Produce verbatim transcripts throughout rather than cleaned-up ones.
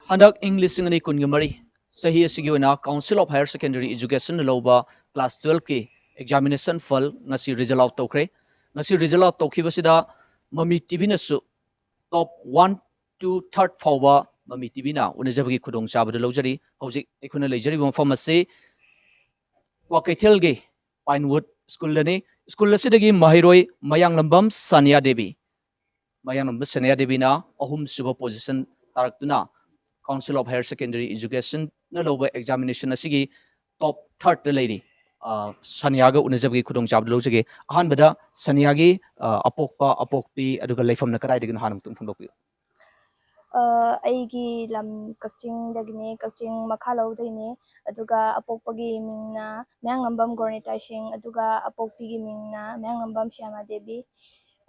ꯍꯟꯗꯛ ꯏꯪ ꯂꯤꯁꯤꯡ ꯑꯅꯤ ꯀꯨꯟꯒ ꯃꯔꯤ ꯆꯍꯤ ꯑꯁꯤꯒꯤ ꯑꯣꯏꯅ Council of Higher Secondary Education ꯂꯧꯕ class twelve ꯀꯤ examination ꯐꯜ ꯉꯁꯤ result out ꯇꯧꯈ꯭ꯔꯦ꯫ ꯉꯁꯤ result out ꯇꯧꯈꯤꯕꯁꯤꯗ ꯃꯃꯤ ꯇꯤꯚꯤꯅꯁꯨ top one to third ꯐꯥꯎꯕ ꯃꯃꯤ ꯇꯤꯚꯤꯅ ꯎꯅꯖꯕꯒꯤ ꯈꯨꯗꯣꯡꯆꯥꯕꯗꯨ ꯂꯧꯖꯔꯤ꯫ ꯍꯧꯖꯤꯛ ꯑꯩꯈꯣꯏꯅ ꯂꯩꯖꯔꯤꯕ ꯃꯐꯝ ꯑꯁꯤ ꯀ꯭ꯋꯥꯀꯩꯊꯦꯜꯒꯤ Pinewood School ꯗꯅꯤ꯫ School ꯑꯁꯤꯗꯒꯤ ꯃꯍꯩꯔꯣꯏ ꯃꯌꯥꯡꯂꯝꯕꯝ ꯁꯥꯅꯤꯌꯥ ꯗꯦꯕꯤ, ꯃꯌꯥꯡꯂꯝꯕꯝ ꯁꯥꯅꯤꯌꯥ ꯗꯦꯕꯤꯅ ꯑꯍꯨꯝꯁꯨꯕ position ꯇꯥꯔꯛꯇꯨꯅ Council of Higher Secondary Education ꯅ ꯂꯧꯕ examination ꯑꯁꯤꯒꯤ top third ꯇ ꯂꯩꯔꯤ꯫ ꯑ, ꯁꯥꯅꯤꯌꯥꯒ ꯎꯅꯖꯕꯒꯤ ꯈꯨꯗꯣꯡꯆꯥꯕꯗꯨ ꯂꯧꯖꯒꯦ꯫ ꯑꯍꯥꯟꯕꯗ ꯁꯥꯅꯤꯌꯥꯒꯤ, ꯑ, ꯑꯄꯣꯛꯄ, ꯑꯄꯣꯛꯄꯤ, ꯑꯗꯨꯒ ꯂꯩꯐꯝꯅ ꯀꯗꯥꯏꯗꯒꯤꯅꯣ ꯍꯥꯟꯅ ꯑꯃꯨꯛꯇꯪ ꯐꯣꯡꯗꯣꯛꯄꯤꯌꯨ꯫ ꯑ, ꯑꯩꯒꯤ ꯂꯝ ꯀꯛꯆꯤꯡꯗꯒꯤꯅꯦ, ꯀꯛꯆꯤꯡ ꯃꯈꯥ ꯂꯧꯗꯩꯅꯦ꯫ ꯑꯗꯨꯒ ꯑꯄꯣꯛꯄꯒꯤ ꯃꯤꯡꯅ ꯃꯌꯥꯡꯂꯝꯕꯝ ꯒꯣꯔꯅꯤꯇꯥꯏ ꯁꯤꯡ, ꯑꯗꯨꯒ ꯑꯄꯣꯛꯄꯤꯒꯤ ꯃꯤꯡꯅ ꯃꯌꯥꯡꯂꯝꯕꯝ ꯁ꯭ꯌꯥꯃꯥ ꯗꯦꯕꯤ꯫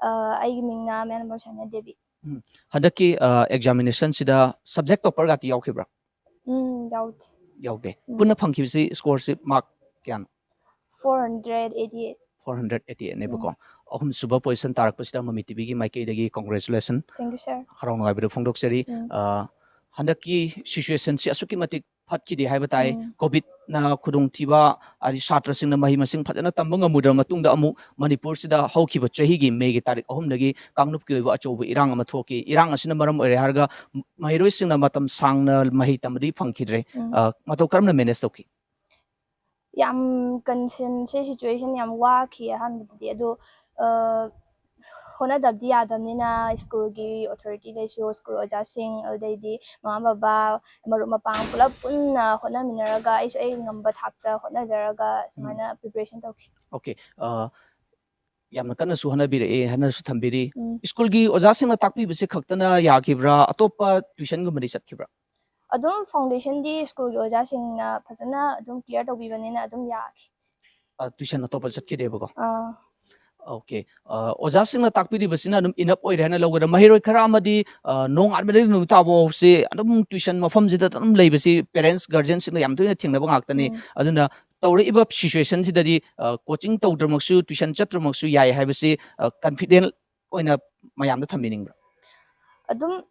ꯑ, ꯑꯩꯒꯤ ꯃꯤꯡꯅ ꯃꯌꯥꯡꯂꯝꯕꯝ ꯁꯥꯅꯤꯌꯥ ꯗꯦꯕꯤ꯫ ꯎꯝ꯫ ꯍꯟꯗꯛꯀꯤ, ꯑ, examination ꯁꯤꯗ subject topper ꯒꯥꯇꯤ ꯌꯥꯎꯈꯤꯕ꯭ꯔꯥ? ꯎꯝ, ꯌꯥꯎꯗꯦ꯫ ꯌꯥꯎꯗꯦ꯫ ꯎꯝ꯫ ꯄꯨꯟꯅ ꯐꯪꯈꯤꯕꯁꯤ score ꯁꯤ mark ꯀꯌꯥꯅꯣ? Four hundred eighty eight꯫ Four hundred eight eight ꯅꯦꯕꯀꯣ꯫ ꯎꯝ꯫ ꯑꯍꯨꯝꯁꯨꯕ position ꯇꯥꯔꯛꯄꯁꯤꯗ ꯃꯃꯤ ꯇꯤꯚꯤꯒꯤ ꯃꯥꯏꯀꯩꯗꯒꯤ congratulation꯫ Thank you, sir꯫ ꯍꯔꯥꯎ ꯅꯨꯡꯉꯥꯏꯕꯗꯨ ꯐꯣꯡꯗꯣꯛꯆꯔꯤ꯫ ꯎꯝ꯫ ꯑ, ꯍꯟꯗꯛꯀꯤ situation ꯁꯤ ꯑꯁꯨꯛꯀꯤ ꯃꯇꯤꯛ ꯐꯠꯈꯤꯗꯦ ꯍꯥꯏꯕ ꯇꯥꯏ꯫ ꯎꯝ꯫ COVID ꯅ ꯈꯨꯗꯣꯡꯊꯤꯕ, ꯍꯥꯏꯗꯤ ꯁꯥꯇ꯭ꯔꯁꯤꯡꯅ ꯃꯍꯩ ꯃꯁꯤꯡ ꯐꯖꯅ ꯇꯝꯕ ꯉꯝꯃꯨꯗ꯭ꯔꯕ ꯃꯇꯨꯡꯗ ꯑꯃꯨꯛ ꯃꯅꯤꯄꯨꯔꯁꯤꯗ ꯍꯧꯈꯤꯕ ꯆꯍꯤꯒꯤ ꯃꯦꯒꯤ ꯇꯥꯔꯤꯛ ꯑꯍꯨꯝꯗꯒꯤ ꯀꯥꯡꯂꯨꯞꯀꯤ ꯑꯣꯏꯕ ꯑꯆꯧꯕ ꯏꯔꯥꯡ ꯑꯃ ꯊꯣꯛꯈꯤ꯫ ꯏꯔꯥꯡ ꯑꯁꯤꯅ ꯃꯔꯝ ꯑꯣꯏꯔꯦ ꯍꯥꯏꯔꯒ ꯃꯍꯩꯔꯣꯏꯁꯤꯡꯅ ꯃꯇꯝ ꯁꯥꯡꯅ ꯃꯍꯩ ꯇꯝꯕꯗꯤ ꯐꯪꯈꯤꯗ꯭ꯔꯦ꯫ ꯎꯝ꯫ ꯑ, ꯃꯇꯧ ꯀꯔꯝꯅ manage ꯇꯧꯈꯤ? ꯌꯥꯝ condition ꯁꯦ, situation ꯌꯥꯝ ꯋꯥꯈꯤ ꯑꯍꯥꯟꯕꯗꯗꯤ꯫ ꯑꯗꯣ, ꯑ, ꯍꯣꯠꯅꯗꯕꯗꯤ ꯌꯥꯗꯕꯅꯤꯅ school ꯒꯤ authority ꯗꯩꯁꯨ, school ꯑꯣꯖꯥꯁꯤꯡ, ꯑꯗꯨꯗꯩꯗꯤ ꯃꯃꯥ ꯕꯕꯥ, ꯃꯔꯨꯞ ꯃꯄꯥꯡ ꯄꯨꯂꯞ ꯄꯨꯟꯅ ꯍꯣꯠꯅꯃꯤꯟꯅꯔꯒ ꯑꯩꯁꯨ ꯑꯩ ꯉꯝꯕ ꯊꯥꯛꯇ ꯍꯣꯠꯅꯖꯔꯒ ꯎꯝ꯫ ꯁꯨꯃꯥꯏꯅ preparation ꯇꯧꯈꯤ꯫ Okay, ꯑ, ꯌꯥꯝꯅ ꯀꯟꯅꯁꯨ ꯍꯣꯠꯅꯕꯤꯔꯛꯑꯦ ꯍꯥꯏꯅꯁꯨ ꯊꯝꯕꯤꯔꯤ꯫ ꯎꯝ꯫ School ꯒꯤ ꯑꯣꯖꯥꯁꯤꯡꯅ ꯇꯥꯛꯄꯤꯕꯁꯦ ꯈꯛꯇꯅ ꯌꯥꯈꯤꯕ꯭ꯔꯥ? ꯑꯇꯣꯞꯄ tuition ꯒꯨꯝꯕꯗꯤ ꯆꯠꯈꯤꯕ꯭ꯔꯥ? ꯑꯗꯨꯝ foundation ꯗꯤ school ꯒꯤ ꯑꯣꯖꯥꯁꯤꯡꯅ ꯐꯖꯅ ꯑꯗꯨꯝ clear ꯇꯧꯕꯤꯕꯅꯤꯅ ꯑꯗꯨꯝ ꯌꯥꯈꯤ꯫ ꯑ, tuition ꯑꯇꯣꯞꯄ ꯆꯠꯈꯤꯗꯦꯕꯀꯣ? ꯑꯥ꯫ Okay. ꯑ, ꯑꯣꯖꯥꯁꯤꯡꯅ ꯇꯥꯛꯄꯤꯔꯤꯕꯁꯤꯅ ꯑꯗꯨꯝ enough ꯑꯣꯏꯔꯦ ꯍꯥꯏꯅ ꯂꯧꯒꯗ꯭ꯔꯥ? ꯃꯍꯩꯔꯣꯏ ꯈꯔ ꯑꯃꯗꯤ, ꯑ, ꯅꯣꯡꯉꯥꯟꯕꯗꯒꯤ ꯅꯨꯃꯤꯠ ꯇꯥꯕ ꯐꯥꯎꯁꯦ ꯑꯗꯨꯝ tuition ꯃꯐꯝꯁꯤꯗ ꯑꯗꯨꯝ ꯂꯩꯕꯁꯤ parents, guardian ꯁꯤꯡꯅ ꯌꯥꯝ ꯇꯣꯏꯅ ꯊꯦꯡꯅꯕ ꯉꯥꯛꯇꯅꯤ꯫ ꯎꯝ꯫ ꯑꯗꯨꯅ ꯇꯧꯔꯛꯏꯕ situation ꯁꯤꯗꯗꯤ, ꯑ, coaching ꯇꯧꯗ꯭ꯔꯃꯛꯁꯨ, tuition ꯆꯠꯇ꯭ꯔꯃꯛꯁꯨ ꯌꯥꯏ ꯍꯥꯏꯕꯁꯤ, ꯑ, confident ꯑꯣꯏꯅ ꯃꯌꯥꯝꯗ ꯊꯝꯕꯤꯅꯤꯡꯕ꯭ꯔꯥ? ꯑꯗꯨꯝ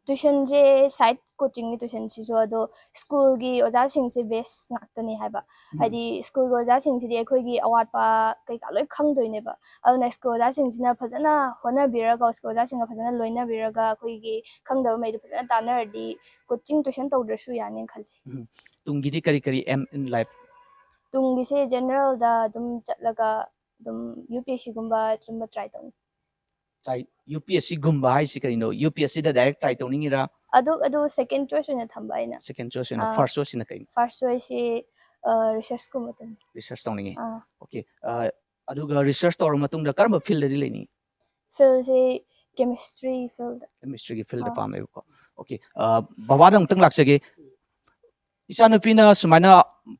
tuition ꯁꯦ side ꯀꯣꯆꯤꯡꯒꯤ ꯇ꯭ꯌꯨꯁꯟꯁꯤꯁꯨ ꯑꯗꯣ ꯁ꯭ꯀꯨꯜꯒꯤ ꯑꯣꯖꯥꯁꯤꯡꯁꯦ ꯕꯦꯁ ꯉꯥꯛꯇꯅꯤ ꯍꯥꯏꯕ꯫ ꯍꯥꯏꯗꯤ ꯁ꯭ꯀꯨꯜꯒꯤ ꯑꯣꯖꯥꯁꯤꯡꯁꯤꯗꯤ ꯑꯩꯈꯣꯏꯒꯤ ꯑꯋꯥꯠꯄ ꯀꯩꯀꯥ ꯂꯣꯏ ꯈꯪꯗꯣꯏꯅꯦꯕ꯫ ꯑꯗꯨꯅ ꯁ꯭ꯀꯨꯜ ꯑꯣꯖꯥꯁꯤꯡꯁꯤꯅ ꯐꯖꯅ ꯍꯣꯠꯅꯕꯤꯔꯒ, ꯁ꯭ꯀꯨꯜ ꯑꯣꯖꯥꯁꯤꯡꯒ ꯐꯖꯅ ꯂꯣꯏꯅꯕꯤꯔꯒ, ꯑꯩꯈꯣꯏꯒꯤ ꯈꯪꯗꯕꯉꯩꯗꯣ ꯐꯖꯅ ꯇꯥꯟꯅꯔꯗꯤ ꯀꯣꯆꯤꯡ ꯇ꯭ꯌꯨꯁꯟ ꯇꯧꯗ꯭ꯔꯁꯨ ꯌꯥꯅꯤꯅ ꯈꯜꯂꯤ꯫ ꯇꯨꯡꯒꯤꯗꯤ ꯀꯔꯤ ꯀꯔꯤ aim in life? ꯇꯨꯡꯒꯤꯁꯦ ꯖꯦꯅꯔꯦꯜꯗ ꯑꯗꯨꯝ ꯆꯠꯂꯒ ꯑꯗꯨꯝ ꯌꯨ ꯄꯤ ꯑꯦꯁ ꯁꯤꯒꯨꯝꯕ ꯑꯗꯨꯝꯕ ꯇ꯭ꯔꯥꯏ ꯇꯧꯅꯤ꯫ ꯌꯨ ꯄꯤ ꯑꯦꯁ ꯁꯤꯒꯨꯝꯕ ꯍꯥꯏꯁꯤ ꯀꯔꯤꯅꯣ? ꯌꯨ ꯄꯤ ꯑꯦꯁ ꯁꯤꯗ ꯗꯥꯏꯔꯦꯛ ꯇ꯭ꯔꯥꯏ ꯇꯧꯅꯤꯡꯉꯤꯔꯥ? ꯑꯗꯨ ꯑꯗꯨ ꯁꯦꯀꯦꯟ ꯆꯣꯏꯁ ꯑꯣꯏꯅ ꯊꯝꯕ ꯑꯩꯅ꯫ ꯁꯦꯀꯦꯟ ꯆꯣꯏꯁ ꯑꯣꯏꯅ꯫ ꯑꯥ꯫ ꯐꯥꯔꯁ ꯆꯣꯏꯁꯁꯤꯅ ꯀꯩꯅꯣ? ꯐꯥꯔꯁ ꯆꯣꯏꯁꯁꯤ ꯔꯤꯁꯔꯁꯀꯨꯝꯕ ꯇꯝꯅꯤ꯫ ꯔꯤꯁꯔꯁ ꯇꯧꯅꯤꯡꯉꯤ꯫ ꯑꯥ꯫ ꯑꯣꯀꯦ꯫ ꯑꯗꯨꯒ ꯔꯤꯁꯔꯁ ꯇꯧꯔ ꯃꯇꯨꯡꯗ ꯀꯔꯝꯕ ꯐꯤꯜꯗꯗꯤ ꯂꯩꯅꯤꯡꯉꯤ? ꯐꯤꯜꯁꯤ ꯀꯦꯃꯤꯁꯇ꯭ꯔꯤ ꯐꯤꯜꯗ꯫ ꯀꯦꯃꯤꯁꯇ꯭ꯔꯤꯒꯤ ꯐꯤꯜꯗ ꯑꯥ꯫ ꯄꯥꯝꯃꯦꯕꯀꯣ꯫ ꯑꯣꯀꯦ꯫ ꯕꯕꯥꯗ ꯑꯃꯨꯛꯇꯪ ꯂꯥꯛꯆꯒꯦ꯫ ꯏꯆꯥꯅꯨꯄꯤꯅ ꯁꯨꯃꯥꯏꯅ,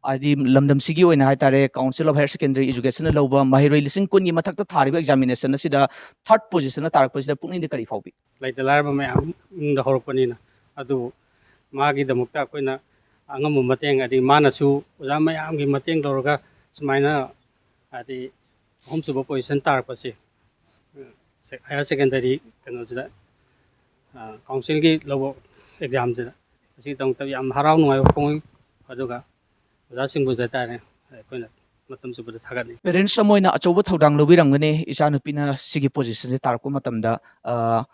ꯍꯥꯏꯗꯤ, ꯂꯝꯗꯝꯁꯤꯒꯤ ꯑꯣꯏꯅ ꯍꯥꯏꯇꯥꯔꯦ, Council of Higher Secondary Educationꯅ ꯂꯧꯕ ꯃꯍꯩꯔꯣꯏ ꯂꯤꯁꯤꯡ ꯀꯨꯟꯒꯤ ꯃꯊꯛꯇ ꯊꯥꯔꯤꯕ examination ꯑꯁꯤꯗ third positionꯗ ꯇꯥꯔꯛꯄꯁꯤꯗ ꯄꯨꯛꯅꯤꯡꯗ ꯀꯔꯤ ꯐꯥꯎꯕꯤ? ꯂꯩꯇ ꯂꯥꯏꯔꯕ ꯃꯌꯥꯝ ꯏꯃꯨꯡꯗ ꯍꯧꯔꯛꯄꯅꯤꯅ, ꯑꯗꯨꯕꯨ ꯃꯥꯒꯤꯗꯃꯛꯇ ꯑꯩꯈꯣꯏꯅ ꯑꯉꯝꯕ ꯃꯇꯦꯡ, ꯑꯗꯒꯤ ꯃꯥꯅꯁꯨ ꯑꯣꯖꯥ ꯃꯌꯥꯝꯒꯤ ꯃꯇꯦꯡ ꯂꯧꯔꯒ ꯁꯨꯃꯥꯏꯅ, ꯍꯥꯏꯗꯤ, ꯑꯍꯨꯝꯁꯨꯕ ꯄꯣꯖꯤꯁꯟ ꯇꯥꯔꯛꯄꯁꯦ, ꯍꯥꯌꯔ ꯁꯦꯀꯦꯟꯗꯔꯤ ꯀꯩꯅꯣꯁꯤꯗ, ꯀꯥꯎꯟꯁꯤꯜꯒꯤ ꯂꯧꯕ ꯑꯦꯛꯖꯥꯝꯁꯤꯗ, ꯑꯁꯤꯒꯤꯗꯃꯛꯇ ꯌꯥꯝ ꯍꯔꯥꯎ ꯅꯨꯡꯉꯥꯏꯕ ꯐꯣꯡꯉꯤ꯫ ꯑꯗꯨꯒ ꯑꯣꯖꯥꯁꯤꯡꯕꯨꯁꯨ ꯍꯥꯏꯇꯥꯔꯦ, ꯑꯩꯈꯣꯏꯅ ꯃꯇꯝ ꯆꯨꯞꯄꯗ ꯊꯥꯒꯠꯂꯤ꯫ ꯄꯦꯔꯦꯟꯁ ꯑꯃ ꯑꯣꯏꯅ ꯑꯆꯧꯕ ꯊꯧꯗꯥꯡ ꯂꯧꯕꯤꯔꯝꯒꯅꯤ ꯏꯆꯥꯅꯨꯄꯤꯅ ꯁꯤꯒꯤ ꯄꯣꯖꯤꯁꯟꯁꯦ ꯇꯥꯔꯛꯄ ꯃꯇꯝꯗ꯫ ꯑ,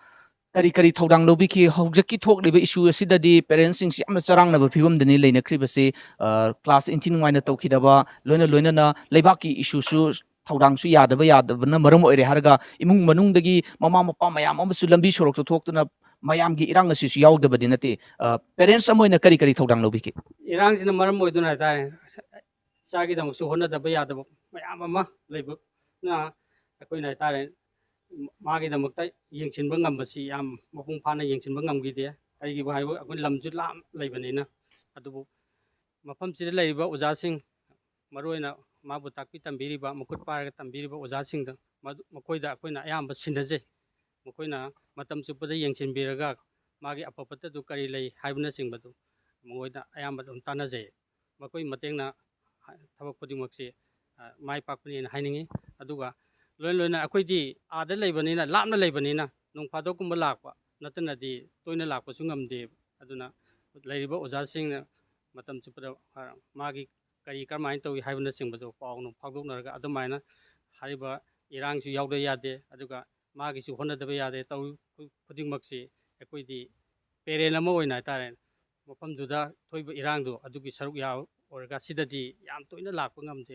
ꯀꯔꯤ ꯀꯔꯤ ꯊꯧꯗꯥꯡ ꯂꯧꯕꯤꯈꯤ? ꯍꯧꯖꯤꯛꯀꯤ ꯊꯣꯛꯂꯤꯕ ꯏꯁꯨ ꯑꯁꯤꯗꯗꯤ ꯄꯦꯔꯦꯟꯁꯁꯤꯡꯁꯤ ꯌꯥꯝꯅ ꯆꯔꯥꯡꯅꯕ ꯐꯤꯕꯝꯗꯅꯤ ꯂꯩꯅꯈ꯭ꯔꯤꯕꯁꯤ꯫ ꯑ, ꯀ꯭ꯂꯥꯁ ꯏꯟꯊꯤ ꯅꯨꯡꯉꯥꯏꯅ ꯇꯧꯈꯤꯗꯕ, ꯂꯣꯏꯅ ꯂꯣꯏꯅꯅ ꯂꯩꯕꯥꯛꯀꯤ ꯏꯁꯨꯁꯨ ꯊꯧꯗꯥꯡꯁꯨ ꯌꯥꯗꯕ ꯌꯥꯗꯕꯅ ꯃꯔꯝ ꯑꯣꯏꯔꯦ ꯍꯥꯏꯔꯒ ꯏꯃꯨꯡ ꯃꯅꯨꯡꯗꯒꯤ ꯃꯃꯥ ꯃꯄꯥ ꯃꯌꯥꯝ ꯑꯃꯁꯨ ꯂꯝꯕꯤ ꯁꯣꯔꯣꯛꯇ ꯊꯣꯛꯇꯨꯅ ꯃꯌꯥꯝꯒꯤ ꯏꯔꯥꯡ ꯑꯁꯤꯁꯨ ꯌꯥꯎꯗꯕꯗꯤ ꯅꯠꯇꯦ꯫ ꯑ, ꯄꯦꯔꯦꯟꯁ ꯑꯃ ꯑꯣꯏꯅ ꯀꯔꯤ ꯀꯔꯤ ꯊꯧꯗꯥꯡ ꯂꯧꯕꯤꯈꯤ? ꯏꯔꯥꯡꯁꯤꯅ ꯃꯔꯝ ꯑꯣꯏꯗꯨꯅ ꯍꯥꯏꯇꯥꯔꯦ, ꯏꯆꯥꯒꯤꯗꯃꯛꯁꯨ ꯍꯣꯠꯅꯗꯕ ꯌꯥꯗꯕ ꯃꯌꯥꯝ ꯑꯃ ꯂꯩꯕꯅ, ꯑꯩꯈꯣꯏꯅ ꯍꯥꯏꯇꯥꯔꯦ, ꯃꯥꯒꯤꯗꯃꯛꯇ ꯌꯦꯡꯁꯤꯟꯕ ꯉꯝꯕꯁꯤ ꯌꯥꯝ ꯃꯄꯨꯡ ꯐꯥꯅ ꯌꯦꯡꯁꯤꯟꯕ ꯉꯝꯈꯤꯗꯦ꯫ ꯀꯔꯤꯒꯤꯅꯣ ꯍꯥꯏꯕ, ꯑꯩꯈꯣꯏ ꯂꯝꯁꯨ ꯂꯥꯞꯅ ꯂꯩꯕꯅꯤꯅ꯫ ꯑꯗꯨꯕꯨ ꯃꯐꯝꯁꯤꯗ ꯂꯩꯔꯤꯕ ꯑꯣꯖꯥꯁꯤꯡ, ꯃꯔꯨꯑꯣꯏꯅ ꯃꯥꯕꯨ ꯇꯥꯛꯄꯤ ꯇꯝꯕꯤꯔꯤꯕ, ꯃꯈꯨꯠ ꯄꯥꯏꯔꯒ ꯇꯝꯕꯤꯔꯤꯕ ꯑꯣꯖꯥꯁꯤꯡꯗ, ꯃꯗꯨ, ꯃꯈꯣꯏꯗ ꯑꯩꯈꯣꯏꯅ ꯑꯌꯥꯝꯕ ꯁꯤꯟꯅꯖꯩ꯫ ꯃꯈꯣꯏꯅ ꯃꯇꯝ ꯆꯨꯞꯄꯗ ꯌꯦꯡꯁꯤꯟꯕꯤꯔꯒ ꯃꯥꯒꯤ ꯑꯐ ꯐꯠꯇꯗꯨ ꯀꯔꯤ ꯂꯩ ꯍꯥꯏꯕꯅꯆꯤꯡꯕꯗꯨ ꯃꯈꯣꯏꯗ ꯑꯌꯥꯝꯕ ꯑꯗꯨꯝ ꯇꯥꯟꯅꯖꯩ꯫ ꯃꯈꯣꯏ ꯃꯇꯦꯡꯅ ꯊꯕꯛ ꯈꯨꯗꯤꯡꯃꯛꯁꯤ, ꯑ, ꯃꯥꯏ ꯄꯥꯛꯄꯅꯦꯅ ꯍꯥꯏꯅꯤꯡꯉꯤ꯫ ꯑꯗꯨꯒ ꯂꯣꯏꯅ ꯂꯣꯏꯅ ꯑꯩꯈꯣꯏꯗꯤ ꯑꯥꯗ ꯂꯩꯕꯅꯤꯅ, ꯂꯥꯞꯅ ꯂꯩꯕꯅꯤꯅ, ꯅꯣꯡ ꯐꯥꯗꯣꯛꯀꯨꯝꯕ ꯂꯥꯛꯄ ꯅꯠꯇꯅꯗꯤ ꯇꯣꯏꯅ ꯂꯥꯛꯄꯁꯨ ꯉꯝꯗꯦ꯫ ꯑꯗꯨꯅ ꯂꯩꯔꯤꯕ ꯑꯣꯖꯥꯁꯤꯡꯅ ꯃꯇꯝ ꯆꯨꯞꯄꯗ, ꯑ, ꯃꯥꯒꯤ ꯀꯔꯤ ꯀꯔꯝꯍꯥꯏꯅ ꯇꯧꯏ ꯍꯥꯏꯕꯅꯆꯤꯡꯕꯗꯣ ꯄꯥꯎ ꯅꯨꯡ ꯐꯥꯎꯗꯣꯛꯅꯔꯒ, ꯑꯗꯨꯃꯥꯏꯅ ꯍꯥꯏꯔꯤꯕ ꯏꯔꯥꯡꯁꯨ ꯌꯥꯎꯗ ꯌꯥꯗꯦ, ꯑꯗꯨꯒ ꯃꯥꯒꯤꯁꯨ ꯍꯣꯠꯅꯗꯕ ꯌꯥꯗꯦ꯫ ꯇꯧꯔꯤ ꯈꯨ-, ꯈꯨꯗꯤꯡꯃꯛꯁꯤ ꯑꯩꯈꯣꯏꯗꯤ parent ꯑꯃ ꯑꯣꯏꯅ ꯍꯥꯏꯇꯥꯔꯦ, ꯃꯐꯝꯗꯨꯗ ꯊꯣꯛꯏꯕ ꯏꯔꯥꯡꯗꯣ ꯑꯗꯨꯒꯤ ꯁꯔꯨꯛ ꯌꯥꯎꯔꯒ, ꯁꯤꯗꯗꯤ ꯌꯥꯝ ꯇꯣꯏꯅ ꯂꯥꯛꯄ ꯉꯝꯗꯦ꯫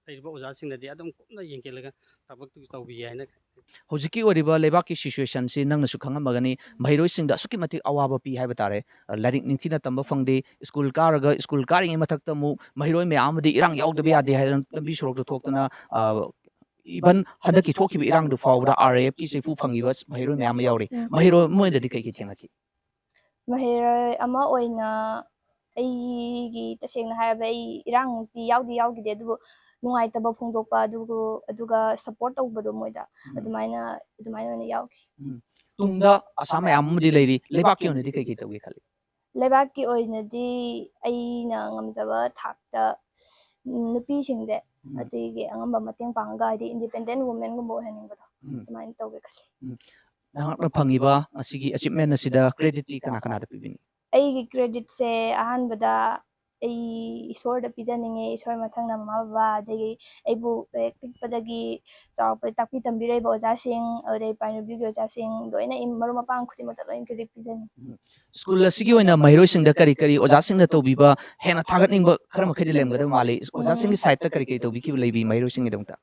ꯂꯩꯔꯤꯕ ꯑꯣꯖꯥꯁꯤꯡꯅꯗꯤ ꯑꯗꯨꯝ ꯀꯨꯞꯅ ꯌꯦꯡꯁꯤꯜꯂꯒ ꯊꯕꯛꯇꯨ ꯇꯧꯕꯤ ꯍꯥꯏꯅ ꯈꯜꯂꯤ꯫ ꯍꯧꯖꯤꯛꯀꯤ ꯑꯣꯏꯔꯤꯕ ꯂꯩꯕꯥꯛꯀꯤ situationꯁꯤ ꯅꯪꯅꯁꯨ ꯈꯪꯉꯝꯃꯒꯅꯤ, ꯃꯍꯩꯔꯣꯏꯁꯤꯡꯗ ꯑꯁꯨꯛꯀꯤ ꯃꯇꯤꯛ ꯑꯋꯥꯕ ꯄꯤ ꯍꯥꯏꯕ ꯇꯥꯔꯦ꯫ ꯑ, ꯂꯥꯏꯔꯤꯛ ꯅꯤꯡꯊꯤꯅ ꯇꯝꯕ ꯐꯪꯗꯦ, ꯁ꯭ꯀꯨꯜ ꯀꯥꯔꯒ, ꯁ꯭ꯀꯨꯜ ꯀꯥꯔꯤꯉꯩ ꯃꯊꯛꯇ ꯑꯃꯨꯛ ꯃꯍꯩꯔꯣꯏ ꯃꯌꯥꯝ ꯑꯃꯗꯤ ꯏꯔꯥꯡ ꯌꯥꯎꯗꯕ ꯌꯥꯗꯦ ꯍꯥꯏꯗꯅ ꯂꯝꯕꯤ ꯁꯣꯔꯣꯛꯇ ꯊꯣꯛꯇꯅ, ꯑ, even ꯍꯟꯗꯛꯀꯤ ꯊꯣꯛꯈꯤꯕ ꯏꯔꯥꯡꯗꯨ ꯐꯥꯎꯕꯗ RAFꯀꯤ ꯆꯩꯐꯨ ꯐꯪꯉꯤꯕ ꯃꯍꯩꯔꯣꯏ ꯃꯌꯥꯝ ꯑꯃ ꯌꯥꯎꯔꯤ꯫ ꯎꯝ꯫ ꯃꯍꯩꯔꯣꯏ ꯑꯃ ꯑꯣꯏꯅꯗꯤ ꯀꯩ ꯀꯩ ꯊꯦꯡꯅꯈꯤ? ꯃꯍꯩꯔꯣꯏ ꯑꯃ ꯑꯣꯏꯅ ꯑꯩꯒꯤ, ꯇꯁꯦꯡꯅ ꯍꯥꯏꯔꯕꯗ, ꯑꯩ ꯏꯔꯥꯡꯃꯛꯇꯤ ꯌꯥꯎꯗꯤ ꯌꯥꯎꯈꯤꯗꯦ, ꯑꯗꯨꯕꯨ ꯅꯨꯡꯉꯥꯏꯇꯕ ꯐꯣꯡꯗꯣꯛꯄ, ꯑꯗꯨꯕꯨ, ꯑꯗꯨꯒ support ꯇꯧꯕꯗꯣ ꯃꯣꯏꯗ, ꯎꯝ꯫ ꯑꯗꯨꯃꯥꯏꯅ, ꯑꯗꯨꯃꯥꯏꯅ ꯑꯣꯏꯅ ꯌꯥꯎꯈꯤ꯫ ꯎꯝ꯫ ꯇꯨꯡꯗ ꯑꯁꯥ ꯃꯌꯥꯝ ꯑꯃꯗꯤ ꯂꯩꯔꯤ, ꯂꯩꯕꯥꯛꯀꯤ ꯑꯣꯏꯅꯗꯤ ꯀꯩ ꯀꯩ ꯇꯧꯒꯦ ꯈꯜꯂꯤ? ꯂꯩꯕꯥꯛꯀꯤ ꯑꯣꯏꯅꯗꯤ ꯑꯩꯅ ꯉꯝꯖꯕ ꯊꯥꯛꯇ, ꯎꯝ, ꯅꯨꯄꯤꯁꯤꯡꯁꯦ ꯎꯝ꯫ ꯑꯁꯤꯒꯤ ꯑꯉꯝꯕ ꯃꯇꯦꯡ ꯄꯥꯡꯉꯒ, ꯍꯥꯏꯗꯤ, independent womenꯒꯨꯝꯕ ꯑꯣꯏꯍꯟꯅꯤꯡꯕꯗꯣ, ꯎꯝ꯫ ꯑꯗꯨꯃꯥꯏꯅ ꯇꯧꯒꯦ ꯈꯜꯂꯤ꯫ ꯎꯝ꯫ ꯅꯍꯥꯛꯅ ꯐꯪꯉꯤꯕ ꯉꯁꯤꯒꯤ achievement ꯑꯁꯤꯗ creditꯇꯤ ꯀꯅꯥ ꯀꯅꯥꯗ ꯄꯤꯕꯤꯅꯤ? ꯑꯩꯒꯤ creditꯁꯦ ꯑꯍꯥꯟꯕꯗ ꯑꯩ ꯏꯁꯣꯔꯗ ꯄꯤꯖꯅꯤꯡꯉꯦ, ꯏꯁꯣꯔ ꯃꯊꯪꯅ ꯃꯃꯥ ꯕꯕꯥ, ꯑꯗꯒꯤ ꯑꯩꯕꯨ ꯍꯦꯛ ꯄꯤꯛꯄꯗꯒꯤ ꯆꯥꯎꯔꯛꯄꯗ ꯇꯥꯛꯄꯤ ꯇꯝꯕꯤꯔꯛꯏꯕ ꯑꯣꯖꯥꯁꯤꯡ, ꯑꯗꯩ ꯄꯥꯏꯅꯨꯕꯤꯒꯤ ꯑꯣꯖꯥꯁꯤꯡ, ꯂꯣꯏꯅ ꯏꯝ-, ꯃꯔꯨꯞ ꯃꯄꯥꯡ ꯈꯨꯗꯤꯡꯃꯛꯇ ꯂꯣꯏꯅ credit ꯄꯤꯖꯅꯤꯡꯉꯤ꯫ ꯁ꯭ꯀꯨꯜ ꯑꯁꯤꯒꯤ ꯑꯣꯏꯅ ꯃꯍꯩꯔꯣꯏꯁꯤꯡꯗ ꯀꯔꯤ ꯀꯔꯤ ꯑꯣꯖꯥꯁꯤꯡꯅ ꯇꯧꯕꯤꯕ ꯍꯦꯟꯅ ꯊꯥꯒꯠꯅꯤꯡꯕ ꯈꯔ ꯃꯈꯩꯗꯤ ꯂꯩꯔꯝꯒꯗꯕ ꯃꯥꯜꯂꯤ꯫ ꯑꯣꯖꯥꯁꯤꯡꯒꯤ sideꯇ ꯀꯔꯤ ꯀꯔꯤ ꯇꯧꯕꯤꯈꯤꯕ ꯂꯩꯕꯤ ꯃꯍꯩꯔꯣꯏꯁꯤꯡꯒꯤꯗꯃꯛꯇ?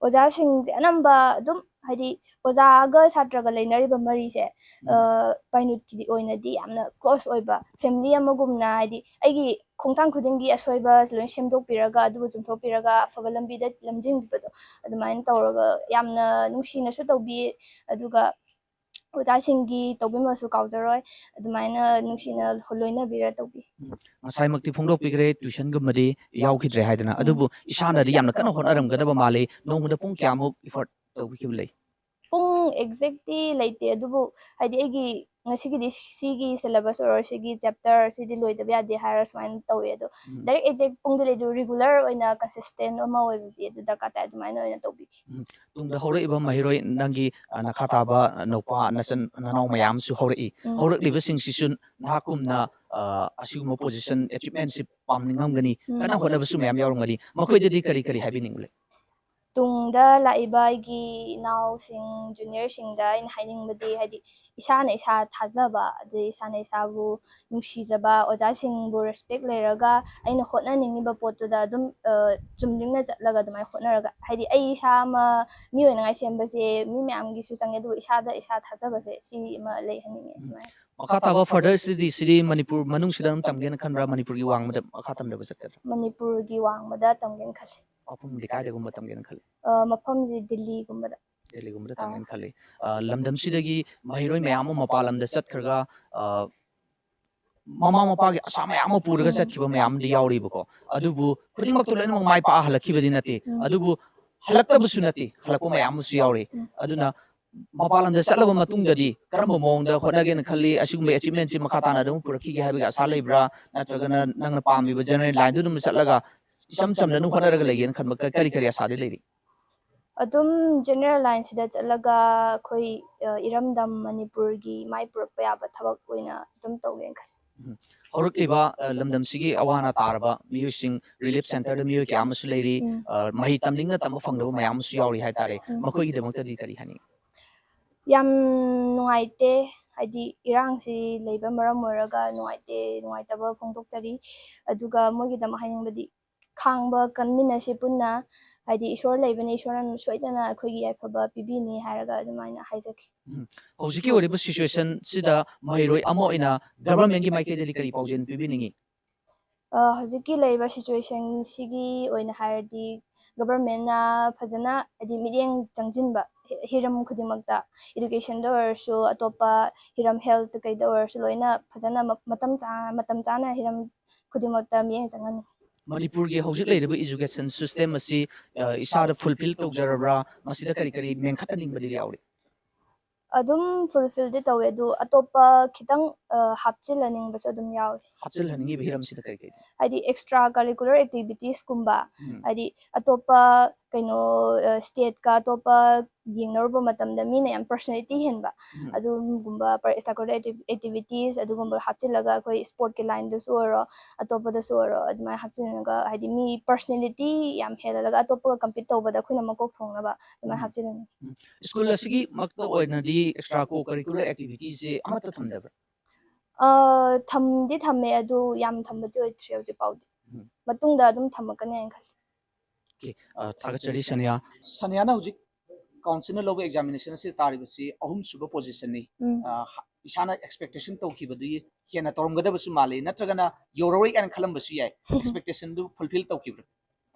ꯑꯣꯖꯥꯁꯤꯡꯁꯦ ꯑꯅꯝꯕ ꯑꯗꯨꯝ, ꯍꯥꯏꯗꯤ, ꯑꯣꯖꯥꯒ ꯁꯥꯇ꯭ꯔꯒ ꯂꯩꯅꯔꯤꯕ ꯃꯔꯤꯁꯦ, ꯎꯝ꯫ ꯑ, ꯄꯥꯏꯅꯨꯠꯀꯤꯗꯤ ꯑꯣꯏꯅꯗꯤ ꯌꯥꯝꯅ close ꯑꯣꯏꯕ, family ꯑꯃꯒꯨꯝꯅ, ꯍꯥꯏꯗꯤ, ꯑꯩꯒꯤ ꯈꯣꯡꯊꯥꯡ ꯈꯨꯗꯤꯡꯒꯤ ꯑꯁꯣꯏꯕ ꯂꯣꯏ ꯁꯦꯝꯗꯣꯛꯄꯤꯔꯒ, ꯑꯗꯨꯒ ꯆꯨꯝꯊꯣꯛꯄꯤꯔꯒ ꯑꯐꯕ ꯂꯝꯕꯤꯗ ꯂꯝꯖꯤꯡꯕꯤꯕꯗꯣ, ꯑꯗꯨꯃꯥꯏꯅ ꯇꯧꯔꯒ ꯌꯥꯝꯅ ꯅꯨꯡꯁꯤꯅꯁꯨ ꯇꯧꯕꯤ꯫ ꯑꯗꯨꯒ ꯑꯣꯖꯥꯁꯤꯡꯒꯤ ꯇꯧꯕꯤꯃꯜꯁꯨ ꯀꯥꯎꯖꯔꯣꯏ, ꯑꯗꯨꯃꯥꯏꯅ ꯅꯨꯡꯁꯤꯅ ꯂꯣꯏꯅꯕꯤꯔ ꯇꯧꯕꯤ꯫ ꯎꯝ, ꯉꯁꯥꯏꯃꯛꯇꯤ ꯐꯣꯡꯗꯣꯛꯄꯤꯈ꯭ꯔꯦ, tuitionꯒꯨꯝꯕꯗꯤ ꯌꯥꯎꯈꯤꯗ꯭ꯔꯦ ꯍꯥꯏꯗꯅ꯫ ꯎꯝ꯫ ꯑꯗꯨꯕꯨ ꯏꯁꯥꯅꯗꯤ ꯌꯥꯝꯅ ꯀꯟꯅ ꯍꯣꯠꯅꯔꯝꯒꯗꯕ ꯃꯥꯜꯂꯤ꯫ ꯅꯣꯡꯃꯗ ꯄꯨꯡ ꯀꯌꯥꯃꯨꯛ effort ꯇꯧꯕꯤꯈꯤꯕ ꯂꯩ? ꯄꯨꯡ exactꯇꯤ ꯂꯩꯇꯦ, ꯑꯗꯨꯕꯨ, ꯍꯥꯏꯗꯤ, ꯑꯩꯒꯤ ꯉꯁꯤꯒꯤꯗꯤ ꯁꯤꯒꯤ syllabus ꯑꯣꯏꯔꯣ, ꯁꯤꯒꯤ chapter ꯁꯤꯗꯤ ꯂꯣꯏꯗꯕ ꯌꯥꯗꯦ ꯍꯥꯏꯔ ꯁꯨꯃꯥꯏꯅ ꯇꯧꯋꯦ꯫ ꯑꯗꯣ ꯎꯝ꯫ Direct exact ꯄꯨꯡꯗꯤ ꯂꯩꯇꯦ, regular ꯑꯣꯏꯅ consistent ꯑꯃ ꯑꯣꯏꯕꯗꯤ ꯑꯗꯨ ꯗꯔꯀꯥꯔ ꯇꯥꯏ, ꯑꯗꯨꯃꯥꯏꯅ ꯑꯣꯏꯅ ꯇꯧꯕꯤꯈꯤ꯫ ꯎꯝ꯫ ꯇꯨꯡꯗ ꯍꯧꯔꯛꯏꯕ ꯃꯍꯩꯔꯣꯏ, ꯅꯪꯒꯤ, ꯑ, ꯅꯈꯥ ꯇꯥꯕ ꯅꯨꯄꯥ ꯅꯆꯟ ꯅꯅꯥꯎ ꯃꯌꯥꯝꯁꯨ ꯍꯧꯔꯛꯏ꯫ ꯎꯝ꯫ ꯍꯧꯔꯛꯂꯤꯕꯁꯤꯡꯁꯤꯁꯨ ꯅꯍꯥꯛꯀꯨꯝꯅ, ꯑ, ꯑꯁꯤꯒꯨꯝꯕ position achievementꯁꯤ ꯄꯥꯝꯅꯤꯡꯉꯝꯒꯅꯤ, ꯎꯝ꯫ ꯀꯟꯅ ꯍꯣꯠꯅꯕꯁꯨ ꯃꯌꯥꯝ ꯌꯥꯎꯔꯝꯒꯅꯤ꯫ ꯃꯈꯣꯏꯗꯗꯤ ꯀꯔꯤ ꯀꯔꯤ ꯍꯥꯏꯕꯤꯅꯤꯡꯂꯦ? ꯇꯨꯡꯗ ꯂꯥꯛꯏꯕ ꯑꯩꯒꯤ ꯏꯅꯥꯎꯁꯤꯡ, juniorꯁꯤꯡꯗ ꯑꯩꯅ ꯍꯥꯏꯅꯤꯡꯕꯗꯤ, ꯍꯥꯏꯗꯤ, ꯏꯁꯥꯅ ꯏꯁꯥ ꯊꯥꯖꯕ, ꯑꯗꯩ ꯏꯁꯥꯅ ꯏꯁꯥꯕꯨ ꯅꯨꯡꯁꯤꯖꯕ, ꯑꯣꯖꯥꯁꯤꯡꯕꯨ respect ꯂꯩꯔꯒ ꯑꯩꯅ ꯍꯣꯠꯅꯅꯤꯡꯉꯤꯕ ꯄꯣꯠꯇꯨꯗ ꯑꯗꯨꯝ, ꯑ, ꯆꯨꯝꯗ꯭ꯔꯤꯡꯅ ꯆꯠꯂꯒ ꯑꯗꯨꯃꯥꯏꯅ ꯍꯣꯠꯅꯔꯒ, ꯍꯥꯏꯗꯤ, ꯑꯩ ꯏꯁꯥ ꯑꯃ ꯃꯤ ꯑꯣꯏꯅꯉꯥꯏ ꯁꯦꯝꯕꯁꯦ ꯃꯤ ꯃꯌꯥꯝꯒꯤꯁꯨ ꯆꯪꯉꯦ, ꯑꯗꯨꯕꯨ ꯏꯁꯥꯗ ꯏꯁꯥ ꯊꯥꯖꯕꯁꯦ ꯁꯤ ꯑꯃ ꯂꯩꯍꯟꯅꯤꯡꯉꯦ꯫ ꯎꯝ꯫ ꯁꯨꯃꯥꯏꯅ꯫ ꯃꯈꯥ ꯇꯥꯕ further studyꯁꯤꯗꯤ ꯃꯅꯤꯄꯨꯔ ꯃꯅꯨꯡꯁꯤꯗ ꯑꯗꯨꯝ ꯇꯝꯒꯦꯅ ꯈꯟꯕ꯭ꯔꯥ, ꯃꯅꯤꯄꯨꯔꯒꯤ ꯋꯥꯡꯃꯗ ꯃꯈꯥ ꯇꯝꯊꯕ ꯆꯠꯀꯗ꯭ꯔꯥ? ꯃꯅꯤꯄꯨꯔꯒꯤ ꯋꯥꯡꯃꯗ ꯇꯝꯒꯦꯅ ꯈꯜꯂꯤ꯫ ꯃꯐꯝꯗꯤ ꯀꯥꯏꯗꯒꯨꯝꯕ ꯇꯝꯒꯦꯅ ꯈꯜꯂꯤ? ꯑ, ꯃꯐꯝꯁꯤ ꯗꯤꯜꯂꯤꯒꯨꯝꯕꯗ꯫ ꯗꯤꯜꯂꯤꯒꯨꯝꯕꯗ ꯑꯥ꯫ ꯇꯝꯒꯦꯅ ꯈꯜꯂꯤ꯫ ꯑ, ꯂꯝꯗꯝꯁꯤꯗꯒꯤ ꯃꯍꯩꯔꯣꯏ ꯃꯌꯥꯝ ꯑꯃ ꯃꯄꯥꯟ ꯂꯝꯗ ꯆꯠꯈ꯭ꯔꯒ, ꯑ, ꯃꯃꯥ ꯃꯄꯥꯒꯤ ꯑꯁꯥ ꯃꯌꯥꯝ ꯑꯃ ꯄꯨꯔꯒ ꯎꯝ꯫ ꯆꯠꯈꯤꯕ ꯃꯌꯥꯝ ꯑꯃꯗꯤ ꯌꯥꯎꯔꯤꯕꯀꯣ꯫ ꯑꯗꯨꯕꯨ ꯈꯨꯗꯤꯡꯃꯛꯇꯨ ꯂꯣꯏꯅꯃꯛ ꯃꯥꯏ ꯄꯥꯛꯑ ꯍꯜꯂꯛꯈꯤꯕꯗꯤ ꯅꯠꯇꯦ꯫ ꯎꯝ꯫ ꯑꯗꯨꯕꯨ ꯍꯜꯂꯛꯇꯕꯁꯨ ꯅꯠꯇꯦ, ꯍꯜꯂꯛꯄ ꯃꯌꯥꯝ ꯑꯃꯁꯨ ꯌꯥꯎꯔꯤ꯫ ꯎꯝ꯫ ꯑꯗꯨꯅ ꯃꯄꯥꯟ ꯂꯝꯗ ꯆꯠꯂꯕ ꯃꯇꯨꯡꯗꯗꯤ ꯀꯔꯝꯕ ꯃꯑꯣꯡꯗ ꯍꯣꯠꯅꯒꯦꯅ ꯈꯜꯂꯤ? ꯑꯁꯤꯒꯨꯝꯕ achievementꯁꯤ ꯃꯈꯥ ꯇꯥꯅ ꯑꯗꯨꯝ ꯄꯨꯔꯛꯈꯤꯒꯦ ꯍꯥꯏꯕꯒꯤ ꯑꯁꯥ ꯂꯩꯕ꯭ꯔꯥ? ꯅꯠꯇ꯭ꯔꯒꯅ ꯅꯪꯅ ꯄꯥꯝꯃꯤꯕ general lineꯗꯨ ꯑꯗꯨꯝ ꯆꯠꯂꯒ ꯏꯆꯝ ꯆꯝꯅ ꯑꯗꯨꯝ ꯍꯣꯠꯅꯔꯒ ꯂꯩꯒꯦꯅ ꯈꯟꯕ ꯀ-, ꯀꯔꯤ ꯀꯔꯤ ꯑꯁꯥꯗꯤ ꯂꯩꯔꯤ? ꯑꯗꯨꯝ general lineꯁꯤꯗ ꯆꯠꯂꯒ ꯑꯩꯈꯣꯏ, ꯑ, ꯏꯔꯝꯗꯝ ꯃꯅꯤꯄꯨꯔꯒꯤ ꯃꯥꯏ ꯄꯨꯔꯛꯄ ꯌꯥꯕ ꯊꯕꯛ ꯑꯣꯏꯅ ꯑꯗꯨꯝ ꯇꯧꯒꯦꯅ ꯈꯜꯂꯤ꯫ ꯎꯝ꯫ ꯍꯧꯔꯛꯂꯤꯕ, ꯑ, ꯂꯝꯗꯝꯁꯤꯒꯤ ꯑꯋꯥ ꯑꯅꯥ ꯇꯥꯔꯕ ꯃꯤꯑꯣꯏꯁꯤꯡ, relief centreꯗ ꯃꯤꯑꯣꯏ ꯀꯌꯥ ꯑꯃꯁꯨ ꯂꯩꯔꯤ, ꯎꯝ꯫ ꯑ, ꯃꯍꯩ ꯇꯝꯅꯤꯡꯅ ꯇꯝꯕ ꯐꯪꯗꯕ ꯃꯌꯥꯝ ꯑꯃꯁꯨ ꯌꯥꯎꯔꯤ ꯍꯥꯏꯇꯥꯔꯦ꯫ ꯎꯝ꯫ ꯃꯈꯣꯏꯒꯤꯗꯃꯛꯇꯗꯤ ꯀꯔꯤ ꯍꯥꯏꯅꯤꯡꯉꯤ? ꯌꯥꯝ ꯅꯨꯡꯉꯥꯏꯇꯦ, ꯍꯥꯏꯗꯤ ꯏꯔꯥꯡꯁꯤ ꯂꯩꯕ ꯃꯔꯝ ꯑꯣꯏꯔꯒ ꯅꯨꯡꯉꯥꯏꯇꯦ, ꯅꯨꯡꯉꯥꯏꯇꯕ ꯐꯣꯡꯗꯣꯛꯆꯔꯤ꯫ ꯑꯗꯨꯒ ꯃꯣꯏꯒꯤꯗꯃꯛ ꯍꯥꯏꯅꯤꯡꯕꯗꯤ, ꯈꯥꯡꯕ ꯀꯟꯃꯤꯟꯅꯁꯤ ꯄꯨꯟꯅ, ꯍꯥꯏꯗꯤ ꯏꯁꯣꯔ ꯂꯩꯕꯅꯤ, ꯏꯁꯣꯔꯅ ꯁꯣꯏꯗꯅ ꯑꯩꯈꯣꯏꯒꯤ ꯌꯥꯏꯐꯕ ꯄꯤꯕꯤꯅꯤ ꯍꯥꯏꯔꯒ ꯑꯗꯨꯃꯥꯏꯅ ꯍꯥꯏꯖꯒꯦ꯫ ꯎꯝ꯫ ꯍꯧꯖꯤꯛꯀꯤ ꯑꯣꯏꯔꯤꯕ situationꯁꯤꯗ ꯃꯍꯩꯔꯣꯏ ꯑꯃ ꯑꯣꯏꯅ governmentꯀꯤ ꯃꯥꯏꯀꯩꯗꯒꯤ ꯀꯔꯤ ꯄꯥꯎꯖꯦꯜ ꯄꯤꯕꯤꯅꯤꯡꯉꯤ? ꯑ, ꯍꯧꯖꯤꯛꯀꯤ ꯂꯩꯔꯤꯕ situationꯁꯤꯒꯤ ꯑꯣꯏꯅ ꯍꯥꯏꯔꯗꯤ, governmentꯅ ꯐꯖꯅ, ꯍꯥꯏꯗꯤ, ꯃꯤꯠꯌꯦꯡ ꯆꯪꯁꯤꯟꯕ ꯍꯤ-, ꯍꯤꯔꯝ ꯈꯨꯗꯤꯡꯃꯛꯇ, educationꯗ ꯑꯣꯏꯔꯁꯨ, ꯑꯇꯣꯞꯄ ꯍꯤꯔꯝ, health ꯀꯩꯗ ꯑꯣꯏꯔꯁꯨ, ꯂꯣꯏꯅ ꯐꯖꯅ ꯃ-, ꯃꯇꯝ ꯆꯥ-, ꯃꯇꯝ ꯆꯥꯅ ꯍꯤꯔꯝ ꯈꯨꯗꯤꯡꯃꯛꯇ ꯃꯤꯠꯌꯦꯡ ꯆꯪꯍꯟꯅꯤꯡꯉꯤ꯫ ꯃꯅꯤꯄꯨꯔꯒꯤ ꯍꯧꯖꯤꯛ ꯂꯩꯔꯤꯕ education system ꯑꯁꯤ, ꯑ, ꯏꯁꯥꯗ fulfil ꯇꯧꯖꯔꯕ꯭ꯔꯥ? ꯃꯁꯤꯗ ꯀꯔꯤ ꯀꯔꯤ ꯃꯦꯟꯈꯠꯍꯟꯅꯤꯡꯕꯗꯤ ꯌꯥꯎꯔꯤ? ꯑꯗꯨꯝ ꯐꯨꯜꯐꯤꯜꯗꯤ ꯇꯧꯋꯦ, ꯑꯗꯨ ꯑꯇꯣꯞꯄ ꯈꯤꯇꯪ ꯑ, ꯍꯥꯞꯆꯤꯜꯍꯟꯅꯤꯡꯕꯁꯨ ꯑꯗꯨꯝ ꯌꯥꯎꯋꯤ꯫ ꯍꯥꯞꯆꯤꯜꯍꯟꯅꯤꯡꯉꯤꯕ ꯍꯤꯔꯝꯁꯤꯅ ꯀꯩ ꯀꯩ? ꯍꯥꯏꯗꯤ extra curricular activitiesꯀꯨꯝꯕ, ꯎꯝ. ꯍꯥꯏꯗꯤ ꯑꯇꯣꯞꯄ ꯀꯩꯅꯣ stateꯀ ꯑꯇꯣꯞꯄ ꯌꯦꯡꯅꯔꯨꯕ ꯃꯇꯝꯗ ꯃꯤꯅ ꯌꯥꯝ personality ꯍꯦꯟꯕ ꯎꯝ. ꯑꯗꯨꯒꯨꯝꯕ extra curricular activities ꯑꯗꯨꯒꯨꯝꯕ ꯍꯥꯞꯆꯤꯜꯂꯒ ꯑꯩꯈꯣꯏ sportꯀꯤ lineꯗꯁꯨ ꯑꯣꯏꯔꯣ, ꯑꯇꯣꯞꯄꯗꯁꯨ ꯑꯣꯏꯔꯣ, ꯑꯗꯨꯃꯥꯏꯅ ꯍꯥꯞꯆꯤꯜꯂꯒ ꯍꯥꯏꯗꯤ ꯃꯤ personality ꯌꯥꯝ ꯍꯦꯜꯍꯜꯂꯒ ꯑꯇꯣꯞꯄꯒ compete ꯇꯧꯕꯗ ꯑꯩꯈꯣꯏꯅ ꯃꯀꯣꯛ ꯊꯣꯡꯅꯕ ꯑꯗꯨꯃꯥꯏꯅ ꯎꯝ. ꯍꯥꯞꯆꯤꯜꯂꯅꯤ꯫ ꯁ꯭ꯀꯨꯜ ꯑꯁꯤꯒꯤꯃꯛꯇ ꯑꯣꯏꯅꯗꯤ extra co curricular activitiesꯁꯦ ꯑꯃꯠꯇ ꯊꯝꯗꯕ꯭ꯔꯥ? ꯑ, ꯊꯝꯗꯤ ꯊꯝꯃꯦ, ꯑꯗꯨ ꯌꯥꯝ ꯊꯝꯕꯗꯤ ꯑꯣꯏꯗ꯭ꯔꯤ ꯍꯧꯖꯤꯛ ꯐꯥꯎꯗꯤ꯫ ꯎꯝ. ꯃꯇꯨꯡꯗ ꯑꯗꯨꯝ ꯊꯝꯃꯛꯀꯅꯤ ꯍꯥꯏꯅ ꯈꯜꯂꯤ꯫ Okay, ꯑ, ꯊꯥꯒꯠꯆꯔꯤ ꯁꯅꯤꯌꯥ꯫ ꯁꯅꯤꯌꯥꯅ ꯍꯧꯖꯤꯛ councilꯅ ꯂꯧꯕ examination ꯑꯁꯤꯗ ꯇꯥꯔꯤꯕꯁꯤ ꯑꯍꯨꯝꯁꯨꯕ positionꯅꯤ꯫ ꯎꯝ. ꯑ, ꯍ-, ꯏꯁꯥꯅ expectation ꯇꯧꯈꯤꯕꯗꯨꯒꯤ ꯍꯦꯟꯅ ꯇꯧꯔꯝꯒꯗꯕꯁꯨ ꯃꯥꯜꯂꯤ, ꯅꯠꯇ꯭ꯔꯒꯅ ꯌꯧꯔꯔꯣꯏ ꯀꯥꯏꯅ ꯈꯜꯂꯝꯕꯁꯨ ꯌꯥꯏ꯫ Expectationꯗꯨ fulfill ꯇꯧꯈꯤꯕ꯭ꯔꯥ?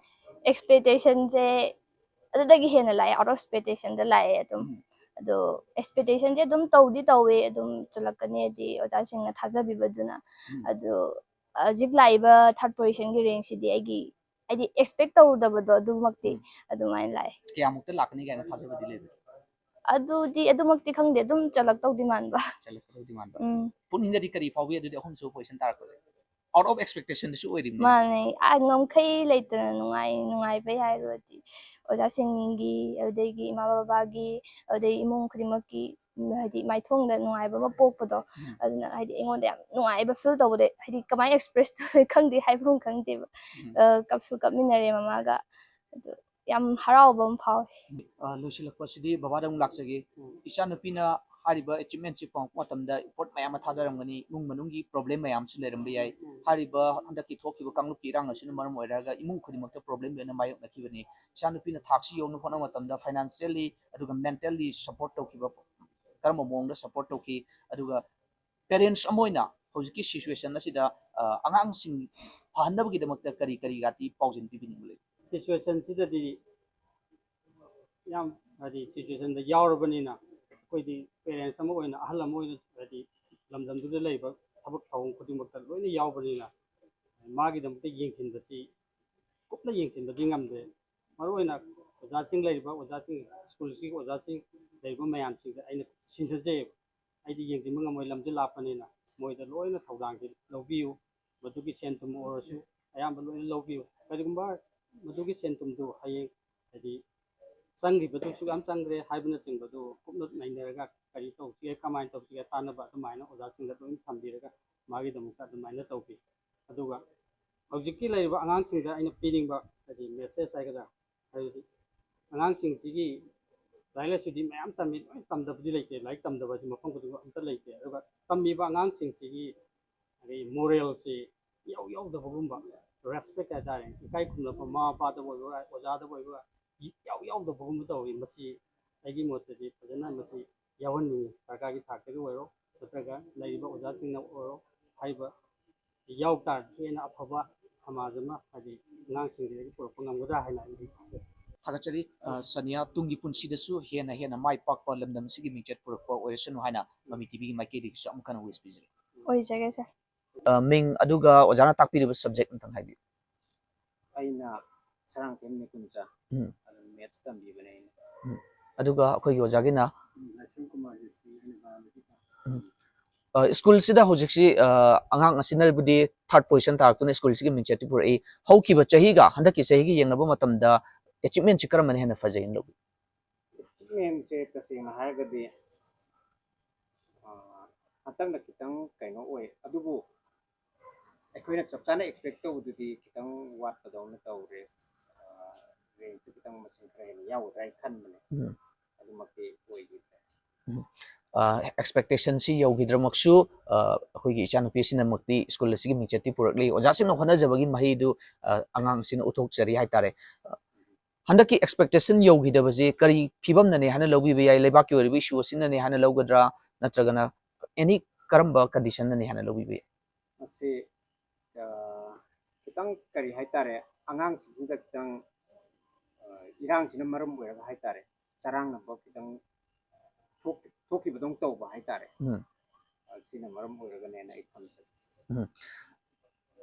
Expectationꯁꯦ ꯑꯗꯨꯗꯒꯤ ꯍꯦꯟꯅ ꯂꯥꯛꯑꯦ, out of expectationꯗ ꯂꯥꯛꯑꯦ ꯑꯗꯨꯝ꯫ ꯎꯝ. ꯑꯗꯣ expectationꯁꯦ ꯑꯗꯨꯝ ꯇꯧꯗꯤ ꯇꯧꯋꯦ, ꯑꯗꯨꯝ ꯆꯜꯂꯛꯀꯅꯤ ꯍꯥꯏꯗꯤ ꯑꯣꯖꯥꯁꯤꯡꯅ ꯊꯥꯖꯕꯤꯕꯗꯨꯅ꯫ ꯎꯝ. ꯑꯗꯣ ꯍꯧꯖꯤꯛ ꯂꯥꯛꯏꯕ third positionꯒꯤ rankꯁꯤꯗꯤ ꯑꯩꯒꯤ ꯍꯥꯏꯗꯤ expect ꯇꯧꯔꯨꯗꯕꯗꯣ ꯑꯗꯨꯃꯛꯇꯤ ꯎꯝ. ꯑꯗꯨꯃꯥꯏꯅ ꯂꯥꯛꯑꯦ꯫ ꯀꯌꯥꯃꯨꯛꯇ ꯂꯥꯛꯀꯅꯤ ꯀꯥꯏꯅ ꯊꯥꯖꯕꯗꯤ ꯂꯩꯕ꯭ꯔꯥ? ꯑꯗꯨꯗꯤ ꯑꯗꯨꯃꯛꯇꯤ ꯈꯪꯗꯦ, ꯑꯗꯨꯝ ꯆꯜꯂꯛꯇꯧꯗꯤ ꯃꯥꯟꯕ꯫ ꯆꯜꯂꯛꯀꯗꯧꯗꯤ ꯃꯥꯟꯕ꯫ ꯎꯝ. ꯄꯨꯛꯅꯤꯡꯗꯗꯤ ꯀꯔꯤ ꯐꯥꯎꯏ ꯑꯗꯨꯗꯤ ꯑꯍꯨꯝꯁꯨꯕ position ꯇꯥꯔꯛꯄꯁꯦ? Out of expectationꯗꯁꯨ ꯑꯣꯏꯔꯤꯕꯅꯤ꯫ ꯃꯥꯅꯦ, ꯑ, ꯉꯝꯈꯩ ꯂꯩꯇꯅ ꯅꯨꯡꯉꯥꯏ, ꯅꯨꯡꯉꯥꯏꯕꯩ ꯍꯥꯏꯔꯨꯔꯗꯤ ꯑꯣꯖꯥꯁꯤꯡꯒꯤ, ꯑꯗꯨꯗꯒꯤ ꯏꯃꯥ ꯕꯕꯥꯒꯤ, ꯑꯗꯨꯗꯩ ꯏꯃꯨꯡ ꯈꯨꯗꯤꯡꯃꯛꯀꯤ, ꯎꯝ, ꯍꯥꯏꯗꯤ ꯃꯥꯏꯊꯣꯡꯗ ꯅꯨꯡꯉꯥꯏꯕ ꯑꯃ ꯄꯣꯛꯄꯗꯣ꯫ ꯎꯝ. ꯑꯗꯨꯅ ꯍꯥꯏꯗꯤ ꯑꯩꯉꯣꯟꯗ ꯌꯥꯝ ꯅꯨꯡꯉꯥꯏꯕ feel ꯇꯧꯕꯗꯣ, ꯍꯥꯏꯗꯤ ꯀꯃꯥꯏꯅ express ꯇꯧꯗꯣꯏ ꯈꯪꯗꯦ, ꯍꯥꯏꯐꯝ ꯈꯪꯗꯦꯕ꯫ ꯎꯝ. ꯑ, ꯀꯞꯁꯨ ꯀꯞꯃꯤꯟꯅꯔꯦ ꯃꯃꯥꯒ, ꯑꯗꯨ ꯌꯥꯝ ꯍꯔꯥꯎꯕ ꯑꯃ ꯐꯥꯎꯋꯦ꯫ ꯑ, ꯂꯣꯏꯁꯤꯜꯂꯛꯄꯁꯤꯗꯤ ꯕꯕꯥꯗ ꯑꯃꯨꯛ ꯂꯥꯛꯆꯒꯦ꯫ ꯏꯆꯥꯅꯨꯄꯤꯅ ꯍꯥꯏꯔꯤꯕ achievementꯁꯤ ꯐꯪꯉꯛꯄ ꯃꯇꯝꯗ effort ꯃꯌꯥꯝ ꯑꯃ ꯊꯥꯗꯔꯝꯒꯅꯤ, ꯏꯃꯨꯡ ꯃꯅꯨꯡꯒꯤ problem ꯃꯌꯥꯝꯁꯨ ꯂꯩꯔꯝꯕ ꯌꯥꯏ꯫ ꯍꯥꯏꯔꯤꯕ ꯍꯟꯗꯛꯀꯤ ꯊꯣꯛꯈꯤꯕ ꯀꯥꯡꯂꯨꯞꯀꯤ ꯏꯔꯥꯡ ꯑꯁꯤꯅ ꯃꯔꯝ ꯑꯣꯏꯔꯒ ꯏꯃꯨꯡ ꯈꯨꯗꯤꯡꯃꯛꯇ problem ꯂꯣꯏꯅ ꯃꯥꯌꯣꯛꯅꯈꯤꯕꯅꯤ꯫ ꯏꯆꯥꯅꯨꯄꯤꯅ ꯊꯥꯛꯁꯤ ꯌꯧꯅꯕ ꯍꯣꯠꯅꯕ ꯃꯇꯝꯗ financially ꯑꯗꯨꯒ mentally support ꯇꯧꯈꯤꯕ ꯀꯔꯝꯕ ꯃꯑꯣꯡꯗ support ꯇꯧꯈꯤ? ꯑꯗꯨꯒ parents ꯑꯃ ꯑꯣꯏꯅ ꯍꯧꯖꯤꯛꯀꯤ situation ꯑꯁꯤꯗ, ꯑ, ꯑꯉꯥꯡꯁꯤꯡ ꯐꯍꯟꯅꯕꯒꯤꯗꯃꯛꯇ ꯀꯔꯤ ꯀꯔꯤꯒꯥꯇꯤ ꯄꯥꯎꯖꯦꯜ ꯄꯤꯕꯤꯅꯤꯡꯕ ꯂꯩ? Situationꯁꯤꯗꯗꯤ ꯌꯥꯝ ꯍꯥꯏꯗꯤ situationꯗ ꯌꯥꯎꯔꯕꯅꯤꯅ ꯑꯩꯈꯣꯏꯗꯤ parents ꯑꯃ ꯑꯣꯏꯅ, ꯑꯍꯜ ꯑꯃ ꯑꯣꯏꯅ ꯍꯥꯏꯗꯤ ꯂꯝꯗꯝꯗꯨꯗ ꯂꯩꯕ ꯊꯕꯛ ꯊꯧꯔꯝ ꯈꯨꯗꯤꯡꯃꯛꯇ ꯂꯣꯏꯅ ꯌꯥꯎꯕꯅꯤꯅ ꯃꯥꯒꯤꯗꯃꯛꯇ ꯌꯦꯡꯁꯤꯟꯕꯁꯤ ꯀꯨꯞꯅ ꯌꯦꯡꯁꯤꯟꯕꯗꯤ ꯉꯝꯗꯦ꯫ ꯃꯔꯨꯑꯣꯏꯅ ꯑꯣꯖꯥꯁꯤꯡ ꯂꯩꯔꯤꯕ ꯑꯣꯖꯥꯁꯤꯡ, ꯁ꯭ꯀꯨꯜꯁꯤꯒꯤ ꯑꯣꯖꯥꯁꯤꯡ ꯂꯩꯔꯤꯕ ꯃꯌꯥꯝꯁꯤꯡꯗ ꯑꯩꯅ ꯁꯤꯟꯅꯖꯩꯑꯕ꯫ ꯑꯩꯗꯤ ꯌꯦꯡꯁꯤꯟꯕ ꯉꯝꯃꯣꯏ, ꯂꯝꯁꯨ ꯂꯥꯞꯄꯅꯤꯅ꯫ ꯃꯣꯏꯗ ꯂꯣꯏꯅ ꯊꯧꯗꯥꯡꯁꯤ ꯂꯧꯕꯤꯌꯨ꯫ ꯃꯗꯨꯒꯤ ꯁꯦꯟ ꯊꯨꯝ ꯑꯣꯏꯔꯁꯨ ꯑꯌꯥꯝꯕ ꯂꯣꯏꯅ ꯂꯧꯕꯤꯌꯨ꯫ ꯀꯔꯤꯒꯨꯝꯕ ꯃꯗꯨꯒꯤ ꯁꯦꯟ ꯊꯨꯝꯗꯨ ꯍꯌꯦꯡ, ꯍꯥꯏꯗꯤ, ꯆꯪꯈꯤꯕꯗꯨ ꯁꯨꯛ ꯌꯥꯝ ꯆꯪꯈ꯭ꯔꯦ ꯍꯥꯏꯕꯅꯆꯤꯡꯕꯗꯨ ꯀꯨꯞꯅ ꯅꯩꯅꯔꯒ ꯀꯔꯤ ꯇꯧꯁꯤꯒꯦ, ꯀꯃꯥꯏꯅ ꯇꯧꯁꯤꯒꯦ ꯇꯥꯟꯅꯕ ꯑꯗꯨꯃꯥꯏꯅ ꯑꯣꯖꯥꯁꯤꯡꯗ ꯂꯣꯏꯅ ꯊꯝꯕꯤꯔꯒ ꯃꯥꯒꯤꯗꯃꯛꯇ ꯑꯗꯨꯃꯥꯏꯅ ꯇꯧꯕꯤ꯫ ꯑꯗꯨꯒ ꯍꯧꯖꯤꯛꯀꯤ ꯂꯩꯔꯤꯕ ꯑꯉꯥꯡꯁꯤꯡꯗ ꯑꯩꯅ ꯄꯤꯅꯤꯡꯕ, ꯍꯥꯏꯗꯤ, ꯃꯦꯁꯦꯖ ꯍꯥꯏꯒꯗ꯭ꯔꯥ, ꯍꯥꯏꯕꯗꯤ ꯑꯉꯥꯡꯁꯤꯡꯁꯤꯒꯤ ꯂꯥꯏꯔꯤꯛ ꯂꯥꯏꯁꯨꯗꯤ ꯃꯌꯥꯝ ꯇꯝꯃꯤ, ꯂꯣꯏ ꯇꯝꯗꯕꯗꯤ ꯂꯩꯇꯦ, ꯂꯥꯏꯔꯤꯛ ꯇꯝꯗꯕꯁꯤ ꯃꯐꯝ ꯈꯨꯗꯤꯡꯃꯛ ꯑꯝꯇ ꯂꯩꯇꯦ꯫ ꯑꯗꯨꯒ ꯇꯝꯃꯤꯕ ꯑꯉꯥꯡꯁꯤꯡꯁꯤꯒꯤ, ꯑꯗꯩ, ꯃꯣꯔꯦꯜꯁꯤ ꯏꯌꯥꯎ ꯌꯥꯎꯗꯕꯒꯨꯝꯕ, ꯔꯦꯁꯄꯦꯛ ꯍꯥꯏꯇꯥꯔꯦ, ꯏꯀꯥꯏ ꯈꯨꯝꯅꯕ ꯃꯃꯥ ꯃꯄꯥꯗꯕꯨ ꯑꯣꯏꯕ, ꯑꯣꯖꯥꯗꯕꯨ ꯑꯣꯏꯕ, ꯏꯌꯥꯎ ꯌꯥꯎꯗꯕꯒꯨꯝꯕ ꯇꯧꯏ꯫ ꯃꯁꯤ ꯑꯩꯒꯤ ꯃꯣꯠꯇꯗꯤ ꯐꯖꯅ ꯃꯁꯤ ꯌꯥꯎꯍꯟꯅꯤꯡꯉꯤ꯫ ꯁꯔꯀꯥꯔꯒꯤ ꯊꯥꯛꯇꯒꯤ ꯑꯣꯏꯔꯣ, ꯅꯠꯇ꯭ꯔꯒ ꯂꯩꯔꯤꯕ ꯑꯣꯖꯥꯁꯤꯡꯅ ꯑꯣꯏꯔꯣ, ꯍꯥꯏꯕ ꯌꯥꯎ ꯇꯥꯔꯗꯤ ꯍꯦꯟꯅ ꯑꯐꯕ ꯁꯃꯥꯖ ꯑꯃ, ꯍꯥꯏꯗꯤ, ꯑꯉꯥꯡꯁꯤꯡꯁꯤꯗꯒꯤ ꯄꯨꯔꯛꯄ ꯉꯝꯒꯗ꯭ꯔꯥ ꯍꯥꯏꯅ ꯑꯩꯗꯤ ꯈꯜꯂꯤ꯫ ꯊꯥꯒꯠꯆꯔꯤ꯫ ꯑ, ꯁꯣꯅꯤꯌꯥ, ꯇꯨꯡꯒꯤ ꯄꯨꯟꯁꯤꯗꯁꯨ ꯍꯦꯟꯅ ꯍꯦꯟꯅ ꯃꯥꯏ ꯄꯥꯛꯄ ꯂꯝꯗꯝ ꯑꯁꯤꯒꯤ ꯃꯤꯡꯆꯠ ꯄꯨꯔꯛꯄ ꯑꯣꯏꯔꯁꯅꯨ ꯍꯥꯏꯅ ꯃꯃꯤ ꯇꯤꯚꯤꯒꯤ ꯃꯥꯏꯀꯩꯗꯒꯤꯁꯨ ꯑꯃꯨꯛ ꯍꯟꯅ wish ꯄꯤꯖꯔꯤ꯫ ꯑꯣꯏꯖꯒꯦ, ꯁꯥꯔ꯫ ꯑ, ꯃꯤꯡ ꯑꯗꯨꯒ ꯑꯣꯖꯥꯅ ꯇꯥꯛꯄꯤꯔꯤꯕ subject ꯑꯝꯇꯪ ꯍꯥꯏꯕꯤꯌꯨ꯫ ꯑꯩꯅ ꯁꯔꯥꯡꯊꯦꯝ ꯅꯤꯀꯨꯟꯆꯥ꯫ ꯎꯝ꯫ ꯑꯗꯨ maths ꯇꯝꯕꯤꯕꯅꯦ ꯑꯩꯅ꯫ ꯎꯝ꯫ ꯑꯗꯨꯒ ꯑꯩꯈꯣꯏꯒꯤ ꯑꯣꯖꯥꯒꯤꯅ? ꯎꯝ, ꯂꯥꯏꯁ꯭ꯔꯝ ꯀꯨꯃꯥꯔ ꯖꯣꯁꯤ, ꯑꯩꯅ biology ꯇꯝꯕ꯫ ꯎꯝ꯫ ꯑ, ꯁ꯭ꯀꯨꯜꯁꯤꯗ ꯍꯧꯖꯤꯛꯁꯤ, ꯑ, ꯑꯉꯥꯡ ꯑꯁꯤꯅꯕꯨꯗꯤ third position ꯇꯥꯔꯛꯇꯨꯅ ꯁ꯭ꯀꯨꯜꯁꯤꯒꯤ ꯃꯤꯡꯆꯠꯇꯤ ꯄꯨꯔꯛꯏ꯫ ꯍꯧꯈꯤꯕ ꯆꯍꯤꯒ ꯍꯟꯗꯛꯀꯤ ꯆꯍꯤꯒ ꯌꯦꯡꯅꯕ ꯃꯇꯝꯗ achievement ꯁꯤ ꯀꯔꯝꯕꯅ ꯍꯦꯟꯅ ꯐꯖꯩꯅ ꯂꯧꯕꯤ? Achievement ꯁꯦ ꯇꯁꯦꯡꯅ ꯍꯥꯏꯔꯒꯗꯤ, ꯑ, ꯍꯟꯗꯛꯅ ꯈꯤꯇꯪ ꯀꯩꯅꯣ ꯑꯣꯏ, ꯑꯗꯨꯕꯨ ꯑꯩꯈꯣꯏꯅ ꯆꯞ ꯆꯥꯅ expect ꯇꯧꯕꯗꯨꯗꯤ ꯈꯤꯇꯪ ꯋꯥꯠꯄꯗꯧꯅ ꯇꯧꯔꯦ꯫ ꯑ, range ꯁꯦ ꯈꯤꯇꯪ ꯃꯁꯤꯡ ꯈꯔ ꯍꯦꯟꯅ ꯌꯥꯎꯒꯗ꯭ꯔꯥ ꯍꯥꯏꯅ ꯈꯟꯕꯅꯦ꯫ ꯎꯝ꯫ ꯑꯗꯨꯃꯛꯇꯤ ꯑꯣꯏꯈꯤꯗ꯭ꯔꯦ꯫ ꯎꯝ꯫ ꯑ, expectation ꯁꯤ ꯌꯧꯈꯤꯗ꯭ꯔꯃꯛꯁꯨ, ꯑ, ꯑꯩꯈꯣꯏꯒꯤ ꯏꯆꯥꯅꯨꯄꯤ ꯑꯁꯤꯅꯃꯛꯇꯤ ꯁ꯭ꯀꯨꯜ ꯑꯁꯤꯒꯤ ꯃꯤꯡꯆꯠꯇꯤ ꯄꯨꯔꯛꯂꯤ꯫ ꯑꯣꯖꯥꯁꯤꯡꯅ ꯍꯣꯠꯅꯖꯕꯒꯤ ꯃꯍꯩꯗꯨ, ꯑ, ꯑꯉꯥꯡꯁꯤꯅ ꯎꯠꯊꯣꯛꯆꯔꯤ ꯍꯥꯏꯇꯥꯔꯦ꯫ ꯑ, ꯍꯟꯗꯛꯀꯤ expectation ꯌꯧꯈꯤꯗꯕꯁꯤ ꯀꯔꯤ ꯐꯤꯕꯝꯅꯅꯦ ꯍꯥꯏꯅ ꯂꯧꯕꯤꯕ ꯌꯥꯏ? ꯂꯩꯕꯥꯛꯀꯤ ꯑꯣꯏꯔꯤꯕ issue ꯑꯁꯤꯅꯅꯦ ꯍꯥꯏꯅ ꯂꯧꯒꯗ꯭ꯔꯥ, ꯅꯠꯇ꯭ꯔꯒꯅ any ꯀꯔꯝꯕ condition ꯅꯅꯦ ꯍꯥꯏꯅ ꯂꯧꯕꯤꯕ ꯌꯥꯏ? ꯃꯁꯤ, ꯑ, ꯈꯤꯇꯪ ꯀꯔꯤ ꯍꯥꯏꯇꯥꯔꯦ, ꯑꯉꯥꯡꯁꯤꯡꯁꯤꯗ ꯈꯤꯇꯪ, ꯑ, ꯏꯔꯥꯡꯁꯤꯅ ꯃꯔꯝ ꯑꯣꯏꯔꯒ ꯍꯥꯏꯇꯥꯔꯦ, ꯆꯔꯥꯡꯅꯕ ꯈꯤꯇꯪ ꯊꯣꯛ-, ꯊꯣꯛꯈꯤꯕꯗꯧ ꯇꯧꯕ ꯍꯥꯏꯇꯥꯔꯦ꯫ ꯎꯝ꯫ ꯑ, ꯁꯤꯅ ꯃꯔꯝ ꯑꯣꯏꯔꯒꯅꯦꯅ ꯑꯩ ꯊꯝꯖꯒꯦ꯫ ꯎꯝ꯫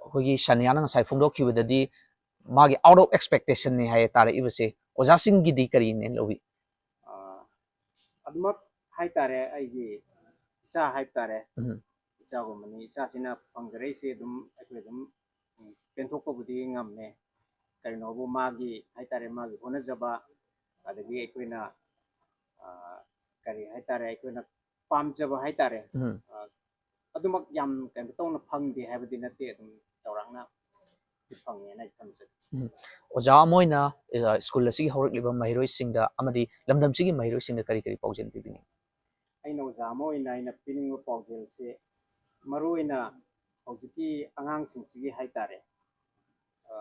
ꯑꯩꯈꯣꯏꯒꯤ ꯁꯅꯤꯌꯥꯅ ꯉꯁꯥꯏ ꯐꯣꯡꯗꯣꯛꯈꯤꯕꯗꯗꯤ ꯃꯥꯒꯤ out of expectation ꯅꯤ ꯍꯥꯏꯌꯦ ꯇꯥꯔꯛꯏꯕꯁꯦ꯫ ꯑꯣꯖꯥꯁꯤꯡꯒꯤꯗꯤ ꯀꯔꯤꯅꯦ ꯂꯧꯏ? ꯑꯥ, ꯑꯗꯨꯃꯛ ꯍꯥꯏꯇꯥꯔꯦ, ꯑꯩꯒꯤ ꯏꯆꯥ ꯍꯥꯏꯕ ꯇꯥꯔꯦ, ꯎꯝ꯫ ꯏꯆꯥꯒꯨꯝꯕꯅꯤ꯫ ꯏꯆꯥꯁꯤꯅ ꯐꯪꯖꯔꯛꯏꯁꯦ ꯑꯗꯨꯝ ꯑꯩꯈꯣꯏ ꯑꯗꯨꯝ, ꯎꯝ, ꯄꯦꯟꯊꯣꯛꯄꯕꯨꯗꯤ ꯉꯝꯃꯦ꯫ ꯀꯔꯤꯅꯣꯕꯨ ꯃꯥꯒꯤ ꯍꯥꯏꯇꯥꯔꯦ, ꯃꯥꯒꯤ ꯍꯣꯠꯅꯖꯕ, ꯑꯗꯒꯤ ꯑꯩꯈꯣꯏꯅ, ꯑꯥ, ꯀꯔꯤ ꯍꯥꯏꯇꯥꯔꯦ, ꯑꯩꯈꯣꯏꯅ ꯄꯥꯝꯖꯕ ꯍꯥꯏꯇꯥꯔꯦ, ꯎꯝ꯫ ꯑꯥ, ꯑꯗꯨꯃꯛ ꯌꯥꯝ ꯀꯩꯅꯣ ꯇꯧꯅ ꯐꯪꯗꯦ ꯍꯥꯏꯕꯗꯤ ꯅꯠꯇꯦ, ꯑꯗꯨꯝ ꯆꯥꯎꯔꯥꯛꯅ ꯐꯪꯉꯦꯅ ꯑꯩ ꯊꯝꯖꯒꯦ꯫ ꯑꯣꯖꯥ ꯑꯃ ꯑꯣꯏꯅ, ꯑ, ꯁ꯭ꯀꯨꯜ ꯑꯁꯤꯒꯤ ꯍꯧꯔꯛꯂꯤꯕ ꯃꯍꯩꯔꯣꯏꯁꯤꯡꯗ ꯑꯃꯗꯤ ꯂꯝꯗꯝꯁꯤꯒꯤ ꯃꯍꯩꯔꯣꯏꯁꯤꯡꯗ ꯀꯔꯤ ꯀꯔꯤ ꯄꯥꯎꯖꯦꯜ ꯄꯤꯕꯤꯅꯤꯡꯏ? ꯑꯩꯅ ꯑꯣꯖꯥ ꯑꯃ ꯑꯣꯏꯅ ꯑꯩꯅ ꯄꯤꯅꯤꯡꯕ ꯄꯥꯎꯖꯦꯜꯁꯦ, ꯃꯔꯨꯑꯣꯏꯅ ꯍꯧꯖꯤꯛꯀꯤ ꯑꯉꯥꯡꯁꯤꯡꯁꯤꯒꯤ ꯍꯥꯏꯇꯥꯔꯦ, ꯑ,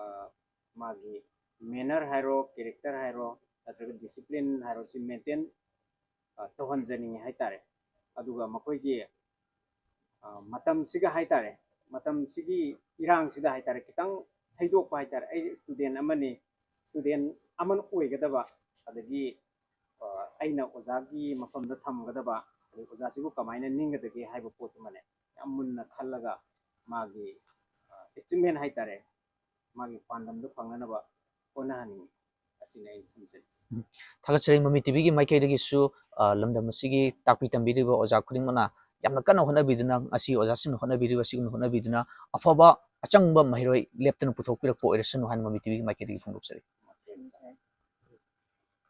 ꯃꯥꯒꯤ manner ꯍꯥꯏꯔꯣ, character ꯍꯥꯏꯔꯣ, ꯅꯠꯇ꯭ꯔꯒ discipline ꯍꯥꯏꯔꯣ, ꯁꯤ maintain, ꯑ, ꯇꯧꯍꯟꯖꯅꯤꯡꯉꯤ ꯍꯥꯏꯇꯥꯔꯦ꯫ ꯑꯗꯨꯒ ꯃꯈꯣꯏꯒꯤ, ꯑ, ꯃꯇꯝꯁꯤꯒ ꯍꯥꯏꯇꯥꯔꯦ, ꯃꯇꯝꯁꯤꯒꯤ ꯏꯔꯥꯡꯁꯤꯗ ꯍꯥꯏꯇꯥꯔꯦ, ꯈꯤꯇꯪ ꯊꯩꯗꯣꯛꯄ ꯍꯥꯏꯇꯥꯔꯦ꯫ ꯑꯩ student ꯑꯃꯅꯤ, student ꯑꯃꯅ ꯑꯣꯏꯒꯗꯕ, ꯑꯗꯒꯤ, ꯑ, ꯑꯩꯅ ꯑꯣꯖꯥꯒꯤ ꯃꯐꯝꯗ ꯊꯝꯒꯗꯕ, ꯑꯗꯩ ꯑꯣꯖꯥꯁꯤꯕꯨ ꯀꯃꯥꯏꯅ ꯅꯤꯡꯒꯗꯒꯦ ꯍꯥꯏꯕ ꯄꯣꯠꯇꯨꯃꯅꯦ, ꯌꯥꯝ ꯃꯨꯟꯅ ꯈꯜꯂꯒ ꯃꯥꯒꯤ, ꯑ, achievement ꯍꯥꯏꯇꯥꯔꯦ, ꯃꯥꯒꯤ ꯄꯥꯟꯗꯝꯗꯨ ꯐꯪꯅꯅꯕ ꯍꯣꯠꯅꯍꯟꯅꯤꯡꯉꯤ꯫ ꯑꯁꯤꯅꯤ ꯑꯩꯅ ꯊꯝꯖꯅꯤꯡꯉꯤ꯫ ꯊꯥꯒꯠꯆꯔꯤ꯫ ꯃꯃꯤ ꯇꯤꯚꯤꯒꯤ ꯃꯥꯏꯀꯩꯗꯒꯤꯁꯨ, ꯑ, ꯂꯝꯗꯝ ꯑꯁꯤꯒꯤ ꯇꯥꯛꯄꯤ ꯇꯝꯕꯤꯔꯤꯕ ꯑꯣꯖꯥ ꯈꯨꯗꯤꯡꯃꯛꯅ ꯌꯥꯝꯅ ꯀꯟꯅ ꯍꯣꯠꯅꯕꯤꯗꯨꯅ, ꯉꯁꯤ ꯑꯣꯖꯥꯁꯤꯡꯅ ꯍꯣꯠꯅꯕꯤꯔꯤꯕ ꯑꯁꯤꯒꯨꯝꯅ ꯍꯣꯠꯅꯕꯤꯗꯨꯅ ꯑꯐꯕ ꯑꯆꯪꯕ ꯃꯍꯩꯔꯣꯏ ꯂꯦꯞꯇꯅ ꯄꯨꯊꯣꯛꯄꯤꯔꯛꯄ ꯑꯣꯏꯔꯁꯅꯨ ꯍꯥꯏꯅ ꯃꯃꯤ ꯇꯤꯚꯤꯒꯤ ꯃꯥꯏꯀꯩꯗꯒꯤ ꯐꯣꯡꯗꯣꯛꯆꯔꯤ꯫